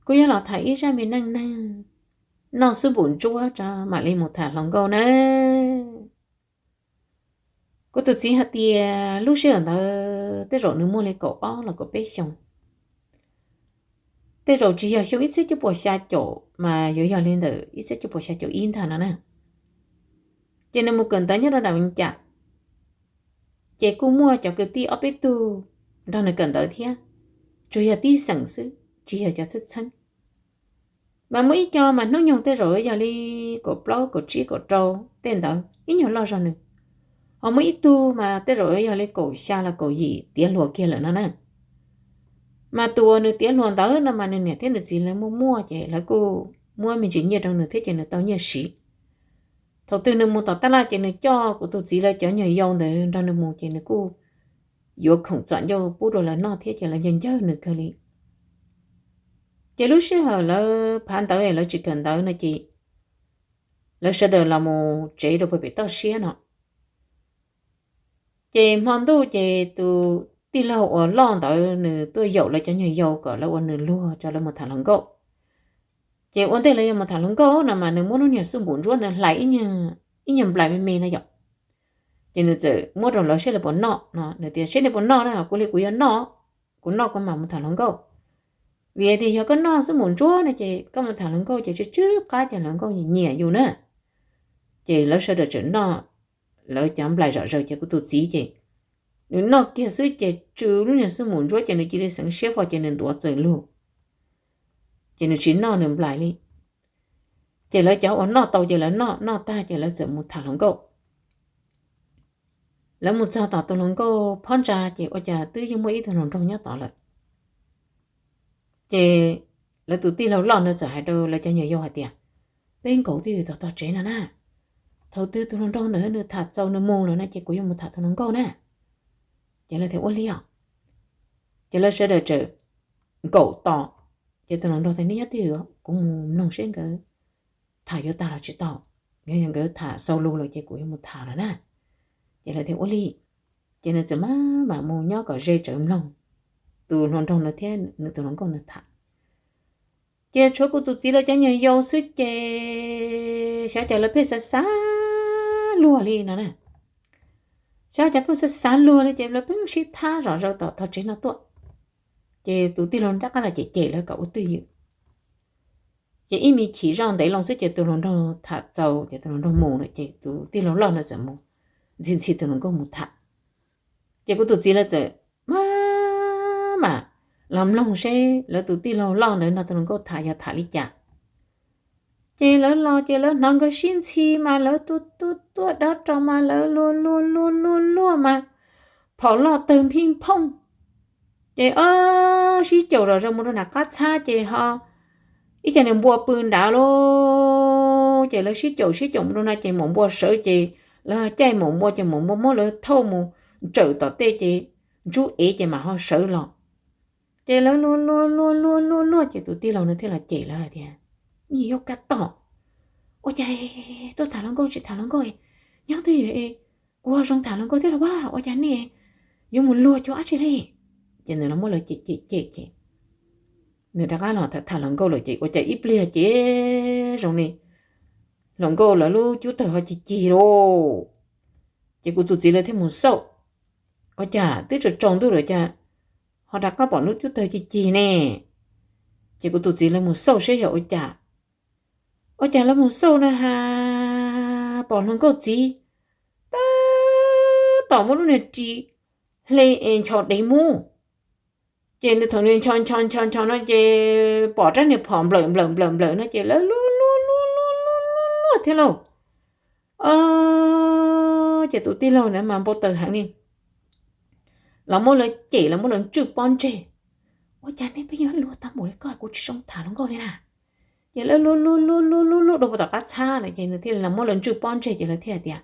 Kuv yuav los tham ib zaj me neej neeg noj xub npum ntsuab tso mam li mus tham hluas nkauj na. Kuv tus txiv hais tias lub sij hawm ntawd tej zaum nws muaj li kaum ob los kaum peb xyoos, tej zaum tsis yog xyoo ib txhiab cuaj puas xya caum mas yuav yog li ntawm ib txhiab cuaj puas xya caum ib ntag no na. Ces nws mus kawm ntawv nyob rau nram Vees Cas, ces kuj muaj cov kwv tij ob peb tug nrog nws kawm ntawv thiab, tsuas yog tib xeem xwb tsis yog cov txheeb txheeb. Mas muaj ib co mas hnub nyoog tej zaum yog li kaum plaub kaum tsib kaum rau tej ntawd ib nyuag loj zog nws, ho muaj ib tug mas tej zaum yog li kaum xya los kaum yim tiav hluas kiag lawm no na. Mas tus uas nws tiav hluas ntawd no mas nws niam thiab nws txiv lawv muaj muaj ces lawv kuj muab me ntsis nyiaj rau nws thiab ces nws tau nyiaj siv. Thaum twg nws mus tom taj laj ces nws coj kuv tus txiv lawv cov nyuag yau ntawd nrog nws mus ces nws kuj yuav khoom txom ncauj pub rau lawv noj thiab ces lawv ncawg ncawg nws kawg li. Ces lub sij hawm lawv phav ntawv lawv tsis kawm ntawv no ces lawv sawv daws los mus tsev rau puag pem toj siab no. Ces hmo ntuj ces tus tij laug uas loj ntawd nws tuaj yaum lawv cov nyuag yau kom lawv ua nws luag tso lawv mus tham hluas nkauj. Ces ua ntej lawv yuav mus tham hluas nkauj no mas nws muab lub niag xub npum ntsuab nws hlais ib nyuag nplais me me no yom. Ces nws txawm muab rau lawv saib lawv puas noj no, nws tias saib nej puas noj na, kuv li kuv yuav noj, kuv noj kuv mam mus tham hluas nkauj. Vim tias yog koj noj xub npum ntsuab no ces koj mus tham hluas nkauj ces tsw tsw qab ces hluas nkauj nyiam yus na. Ces lawv sawv daws txawm noj lawv cov nplais zom zaws ces kuv tus txiv ces nws noj kiag xwb ces tsw lub niag xub npum ntsuab ces nws cia li xeev siab fo ces nws ntuav txawm lug, ces nws tsis noj nws nplais li. Ces lawv cov uas noj tau ces lawv noj, noj tag ces lawv txawm mus tham hluas nkauj. Lawv mus txog tom tus hluas nkauj phab ntsa ces ua cas twb yeej muaj ib tug hluas nraug nyob tod lawm. Ces lawv tus tij laug loj ntawd txawm hais rau lawv cov nyuag yau hais tias, peb nkaum twj ywm tom tog tsev no na, thaum twg tus hluas nraug ntawd nws tham txaus nws mus lawm no ces kuv yuav mus tham tus hluas nkauj na. Ces lawv tias ua li os. Ces lawv sawv daws txawm nkaum tos, ces tus hluas nraug tias nej nyob twj ywm kuv mus mloog seb nkawd tham yuav tag los tsis tau, yog nkawd tham xaus lus lawm ces kuv yuav mus tham lawm na. Ces lawv tias ua li. Ces nws txawm maj mam mus nyob kom ze tsawv mloog tus hluas nraug no thiab nws tus hluas nkauj nws tham. Ces tshuav kuv tus txiv lawv cov nyuag yau xwb ces xyov cas lawv pheej xav xav luag li no na. Xyov cas pheej xav xav luag li ces lawv pheej sib thab zom zaws tom tog tsev no tuaj. Ces tus tij laug rov qab los cem cem lawv kom ua twj ywm. Ces ib me chim zoj ntev loo xwb ces tus hluas nraug tham txaus ces tus hluas nraug mus lawm ces tus tij laug loj ntawd txawm mus ntxhi ntxhi tus hluas nkauj mus tham. Ces kuv tus txiv lawv txawm maj mam los mloog seb lawv tus tij laug loj ntawd nrog tus hluas nkauj tham yog tham li cas. Ces lawv los ces lawv hnov nkawd sib ntxhi mas lawv tuaj tuaj tuaj dab ros mas lawv luag luag luag luag luag mas phom loj tawg nphij nphooj. Ces ob sib caum zom zaws mus rau nram qab txhab ces ho ib co niag npua pw nrad lauj. Ces lawv sib caum sib caum mus rau na ces maum npua sawv ces lawv caij maum npua ces maum npua muab lawv thauj mus ntsawm tom tej ces ntsub ev ces mam ho sawv los. Ces lawv luag luag luag luag luag luag ces tus tij laug no thiaj los cem lawv hais tias, nej yuav kab tom, ua cas tuaj tham hluas nkauj tsis tham hluas nkauj, nyob twj ywm kuv ho zoo tham hluas nkauj thiab los as, ua cas nej yuav mus luag cuag dab tsi li? Ces nws los muab lawv cem cem cem ces nws rov qab los tham tham hluas nkauj lawm ces ua cas ib pliag ces zoo li hluas nkauj lawv lub cub tawg ho cig cig lauj. Ces kuv tus txiv lawv thiaj mus xauj, ua cas twb tsaus tsaus ntuj lawm cas ho rov qab pom lub cub tawg cig cig ne. Ces kuv tus txiv lawv mus xauj seb yog ua cas. Ua cas lawv mus xauj na has pom hluas nkauj txiv tab tom muab lub niag ris hle es nchos dev mus. Ces nws thaum nws nchos nchos nchos nchos no ces pom rab niag phom nplawm nplawm nplawm nplawm no ces lawv luag luag luag luag luag luag thiab lauj. Ces tus tij laug ntawd mas npau taws heev li, los muab lawv cem los muab lawv ntswj pob ntseg. Ua cas nej pheej yuav luag tag npaum li ko, kuv tsis zoo tham hluas nkauj li na. Ces lawv luag luag luag luag luag luag dua puag tom qab txhab lawm ces nws thiaj li los muab lawv ntswj pob ntseg ces lawv thiaj hais tias,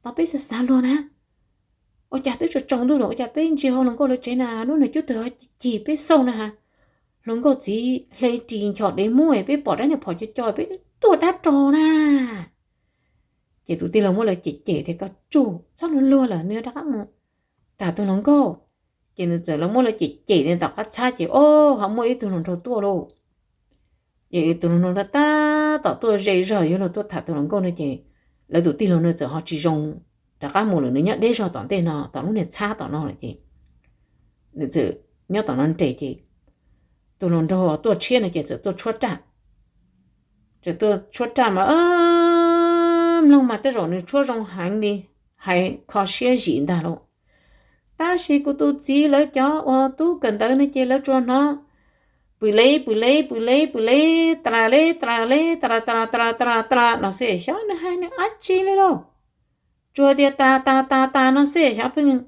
tos peb xav xav luag na, ua cas twb tsaus tsaus ntuj lawm ua cas peb ntsia hauv hluas nkauj lawv tsev na lub niag cub tawg ho cig cig, peb xauj na has hluas nkauj txiv hle ris nchos dev mus es peb pom rab niag phom co co peb tuaj dab ros na. Ces tus tij laug muab lawv cem cem tias, koj tsuj txhob luag luag lawm, nws rov qab mus tham tus hluas nkauj. Ces nws txawm los muab lawv cem cem li tom qab txhab ces o, ho muaj ib tug hluas nraug tuaj lauj. Ces tus hluas nraug tab tom tuaj ze zog yuav luag tuaj tham tus hluas nkauj no ces lawv tus tij laug no txawm ho tsis zoo rov qab mus lawm, nws nyob deb zog tom ntej no, tom lub niag txhab tom no lawm ces nws txawm nyob tom no nres ces tus hluas nraug tuaj tshiab no ces txawm tuaj tshuab raj. Txawm tuaj tshuab raj mas mloog mas tej zaum nws tshuab zoo heev li, hais kho siab zim ntag lauj. Tab sis kuv tus txiv lawv cov uas tub kawm ntawv no ces lawv tsuas hnov pw le pw le pw le pw le, tas le tas le tas tas tas tas no xwb, xyov nws hais nws dab tsi li lauj. Tsuas tias tas tas tas tas no xwb, xyov pheej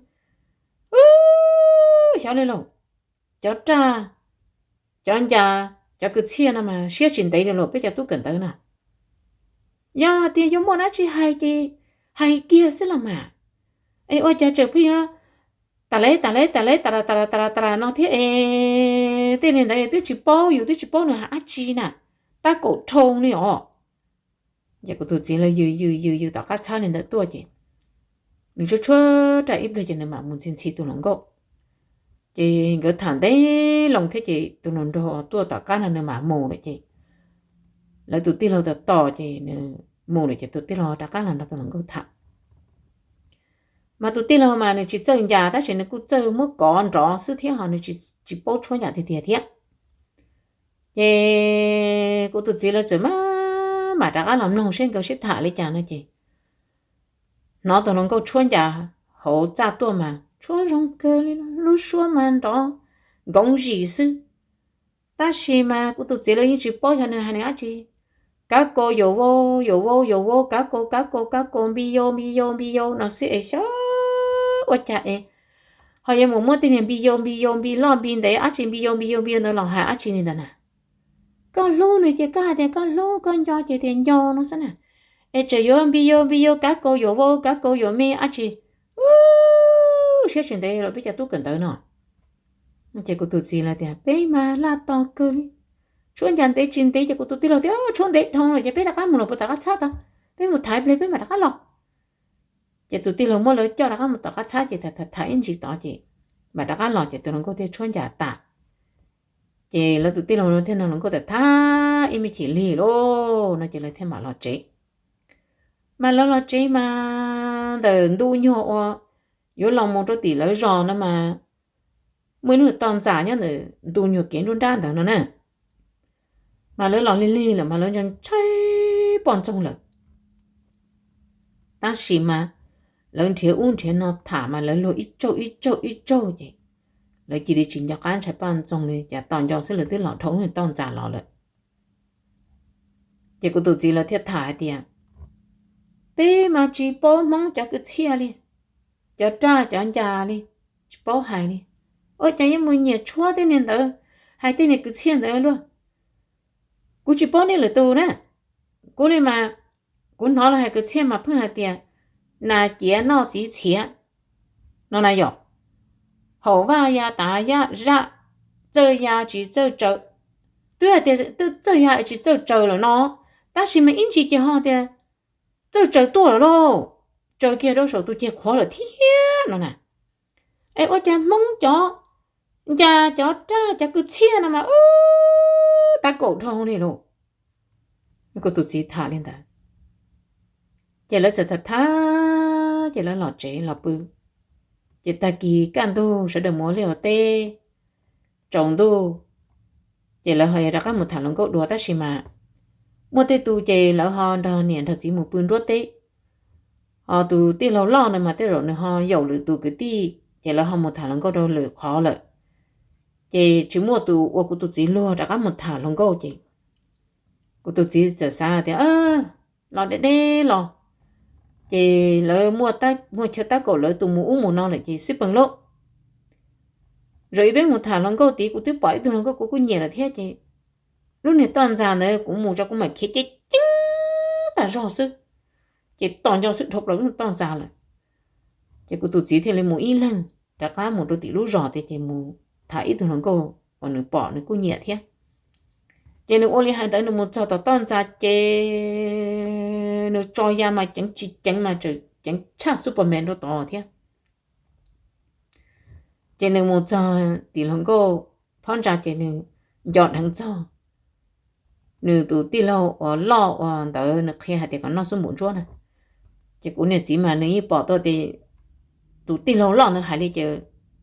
xyov li lauj. Cov raj, cov ncas, cov kwv txhiaj no mas siab tsis ntev li lauj peb cov tub kawm ntawv na. Yog tias yuav muaj dab tsi hais ces hais kiag xwb los mas, es ua cas tseem pheej yuav tas le tas le tas le tas tas tas no thiab es tej niag ntawd twb tsis paub, yus twb tsis paub nws hais dab tsi na, tab kaum dhau li os. Ces kuv tus txiv lawv yws yws yws yws tom qab txhab li ntawd tuaj ces nws tshuab tshuab raj ib pliag ces nws mam mus ntxhi ntxhi tus hluas nkauj. Ces nkawd tham ntev loo thiab ces tus hluas nraug tuaj tom qab no nws mam mus lawm ces lawv tus tij laug tos tos ces nws mus lawm ces tus tij laug rov qab los nrog tus hluas nkauj tham. Mas tus tij laug mas nws tsis txawj ncas tab sis nws kuj txawj muab kov nrov xwb thiab ho nws tsis paub tshuab ncas tiag tiag thiab. Ces kuv tus txiv lawv txawm mam mam rov qab los mloog seb nkawd sib tham li cas no ces hnov tus hluas nkauj tshuab ncas hauv txaj tuaj mas tshuab zoo kawg li, lub suab mas nrov nkoov zis xwb. Tab sis mas kuv tus txiv lawv yeej tsis paub xyov nws hais nws dab tsi. Kav kaus yuam vau yuam vau yuam vau, kav kaus kav kaus kav kaus, npi yau npi yau npi yau no xwb es xyov ua cas es ho yuav mus muab tej niag npi yau npi yau npi loj npi ntev dab tsi npi yau npi yau npi yau ntawd los hais dab tsi li ntawd na. Koj hlub nws ces koj hais tias koj hlub, koj nco ces tias nco no xwb na. Es tseem yuav npi yau npi yau, kav kaus yuam vau kav kaus yuam me dab tsi, siab tsis ntev los peb cov tub kawm ntawv no. Ces kuv tus txiv lawv tias peb mas laj tos kawg li, tshuab ncas ntev tsis ntev ces kuv tus tij laug tias tshuab ntev dhau lawm ces peb rov qab mus los puas tom qab txhab tau, peb mus thaiv pliag peb mam rov qab los. Ces tus tij laug muab lawv coj rov qab mus tom qab txhab ces tham tham ib ntsis tod ces mam rov qab los ces tus hluas nkauj thiaj tshuab ncas tas. Ces lawv tus tij laug thiaj nug hluas nkauj tias thab ib me chim lig lauj no ces lawv thiaj mam los tsev. Mas lawv los tsev mas ntawm ntu nyuag uas yuav los mus rau tim lawv zos no mas muaj ib lub toj ntxas nyob ntawm ntu nyuag kev nruab nrab ntawd no na. Mas lawv los lig lig lawm mas lawv ntshai ntshai poj ntxoog lawm. Tab sis mas lawv nrhiav ub nrhiav no tham mas lawv luag ib tsaug ib tsaug ib tsaug ces lawv cia li tsis nco qab ntshai poj ntxoog li, cas tos nco xwb lawv twb los dhau lub toj ntxas los lawm. Ces kuv tus txiv lawv thiaj tham hais tias peb mas tsis paub Hmoob cov kwv txhiaj li, cov raj cov ncas li, tsis paub hais li. Ua cas yuav mus nyiam tshuab tej niag ntawd, hais tej niag kwv txhiaj ntawd luaj. Kuv tsis paub nej lwm tus na, kuv li mas kuv hnov lawv hais kwv txhiaj mas pheej hais tias nas ciav noj txiv txhiav no na yom. Haum vaj ya tav yaj zaj, txawj ya tsis txawj tsaws. Twb hais tias txawj ya tsis txawj tsaws lawm no, tab sis mas ib ntsis ces ho tias txawj tsaws tuaj lawm lauj, tsaws kiag rau saum tus ceg qhuav lawm thiab no na. Es ua cas Hmoob cov ncas cov raj cov kwv txhiaj no mas tab kaum dhau li lauj. Kuv tus txiv tham li ntawd, ces lawv txawm tham tham ces lawv los tsev los pw. Ces tag kis kaj ntug sawv daws mus ua liaj ua teb, tsaus ntuj, ces lawv ho yog rov qab mus tham hluas nkauj dua tab sis mas muaj tej tus ces lawv ho nrog niam nrog txiv mus pw nruab teb. Ho tus tij laug loj no mas tej zaum nws ho yaum lwm tus kwv tij ces lawv ho mus tham hluas nkauj rau lwm qhov lawm. Ces tsis muaj tus ua kuv tus txiv luag rov qab mus tham hluas nkauj ces kuv tus txiv txawm xav tias los deb deb los, ces lawv muaj chaw tab kaum lawv tus mus ub mus no lawm ces xib peem lauj, zaum ib peb mus tham hluas nkauj tid kuv twb pom ib tug hluas nkauj kuv kuj nyiam lawm thiab ces lub niag toj ntxas ntawd kuv mus tso kuv mam khiav ceev ceev tas zog xwb, ces tos nco xwb dhau plaws lub toj ntxas lawm. Ces kuv tus txiv thiaj li mus ib leeg rov qab mus rau tim lub zos tias ces mus tham ib tug hluas nkauj uas nws pom nws kuj nyiam thiab. Ces nws ua li hais ntawd nws mus txog tom toj ntxas ces nws tso ya mas ceev tsis ceev mas tseem ceev tshaj Superman rau tod thiab. Ces nws mus txog tim hluas nkauj phab ntsa ces nws nco dheev txog, nws tus tij laug uas loj uas ntawd nws qhia hais tias kom noj xub npum ntsuab na. Ces kuv niam txiv mas nws yeej pom tau tias tus tij laug loj ntawd hais li ces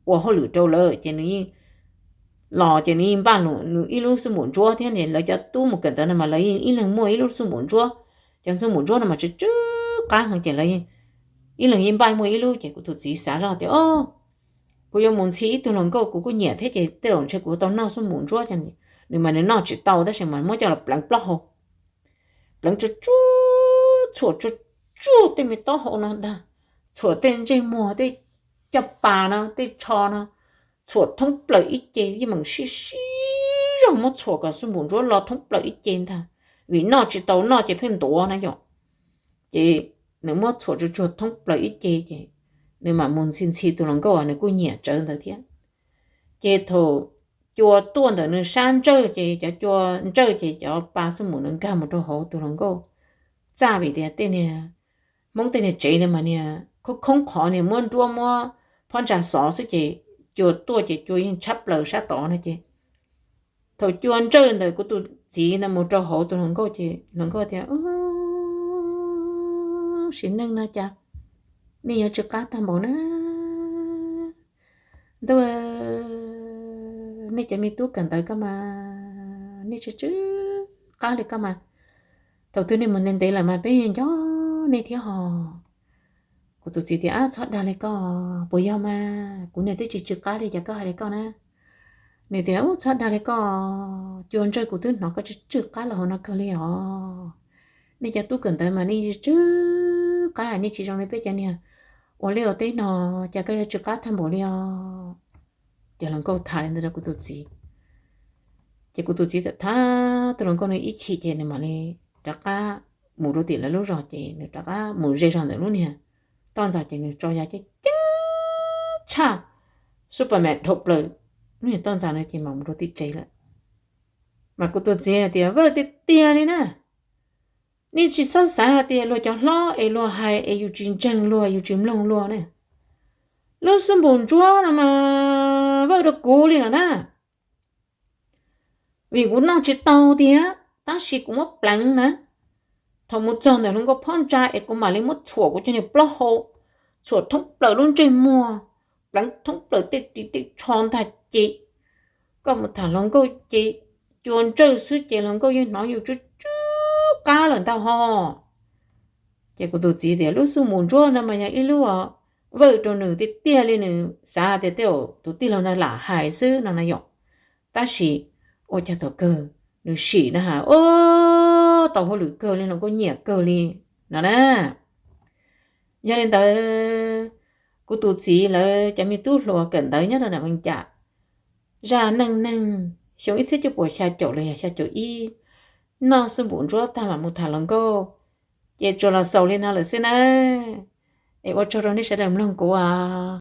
ua hauj lwm rau lawm ces nws yeej los ces nws yeej npaj nws ib lub xub npum ntsuab thiab. Lawv cov tub mus kawm ntawv no mas lawv yeej ib leeg muaj ib lub xub npum ntsuab. Cov xub npum ntsuab no mas tsw tsw qab heev ces lawv ib leeg yeej npaj muaj ib lub. Ces kuv tus txiv xav zoj tias, o, kuv yuav mus ntxhi ib tug hluas nkauj kuv kuj nyiam thiab ces tej zaum ntshe kuv tau noj xub npum ntsuab. Nws mas nws noj tsis tau tab sis mas muab coj los pleev plaub hau, pleev tsuag tsuag, txhuam tsuag tsuag tej me taub hau no ntag, txhuam tej ntsej muag, tej caj pas no, tej tsho no, txhuam thoob plaws ib ce, yeej meem sib sib zog muab txhuam kom xub npum ntsuab lo thoob plaws ib ce ntag, vim noj tsis tau, noj ces pheej ntuav na yom. Ces nws muab txhuam tsuag tsuag thoob plaws ib ce ces nws mam mus ntxhi ntxhi tus hluas nkauj uas nws kuj nyiam tsawv ntawd thiab. Ces thaum cua tuaj ntawm nws sab ntsawj ces cov cua ntsawj ces cov pa xub npum nws nkag mus rau hauv tus hluas nkauj txaj vim tias tej niag Hmoob tej niag tsev no mas niag khoob khoob qhov niag muab nruab muab phab ntsa xov xwb ces cua tuaj ces cua yeej tshab plaws sab tod no ces thaum cua ntsawj ntawm kuv tus txiv no mus rau hauv tus hluas nkauj ces hluas nkauj tias, sim neej no cas nej yuav tsw qab tag npaum na. Ntuj, nej cov me tub kawm ntawv koj mas nej tsw tsw qab li koj mas. Thaum twg nej mus ntev ntev lawm mas peb nco nej thiab hos. Kuv tus txiv tias, ab, txhob dag li koj, puas yog mas kuv niag twb tsis tsw qab li cas koj hais li koj na. Nws tias, ub, txhob dag li koj, cua ntsawj kuv twb hnov koj tsw tsw qab los hauv no kawg li os. Nej cov tub kawm ntawv mas nej tsw qab, nej tsis zoo li peb cov niag ua liaj ua teb no, cas koj yuav tsw qab tag npaum li os. Ces hluas nkauj tham li ntawd rau kuv tus txiv. Ces kuv tus txiv txawm thab tus hluas nkauj no ib chim ces nws mam li rov qab mus rau tim lawv lub zos ces nws rov qab mus ze zog ntawm lub niag toj ntxas ces nws tso yas ceeb ceeb tshaj, Superman dhau plaws lub niag toj ntxas no ces mam mus rau tim tsev lawm. Mas kuv tus txiv hais tias, Vawj, tiag tiag li na, nej tsis txhob xav hais tias luag cov hlob es luag hais es yus tsis ntseeg luag, yus tsis mloog luag ne. Lub xub npum ntsuab no mas Vawj rau kuv li no na, vim kuv noj tsis tau tiag, tab sis kuv muab pleev na. Thaum mus txog ntawm hluas nkauj phab ntsa es kuv mam li muab txhuam kuv cov niag plaub hau, txhuam thoob plaws lub ntsej muag, pleev thoob plaws tej ris tej tsho ntag ces koj mus tham hluas nkauj ces cua ntsawj xwb ces hluas nkauj yeej hnov yus tsw tsw qab lawm ntag hos. Ces kuv tus txiv tias, Lub xub npum ntsuab no mas yog ib lub Vawj rau nws tiag tiag li, nws xav tias tej zaum tus tij laug no lam hais xwb no na yom. Tab sis ua cas thaum kawg nws sim na has, o, tau hauj lwm kawg li, hluas nkauj nyiam kawg li no na. Yog li ntawd, kuv tus txiv lawv cov me tub hluas kawm ntawv nyob rau nram Vees Cas, zaj neej neeg xyoo ib txhiab cuaj puas xya caum los yog xya caum ib, noj xub npum ntsuab tag mam mus tham hluas nkauj, ces tsuas los xaus li no lawm xwb nawb. Es ua tsaug rau nej sawv daws mloog kuv os.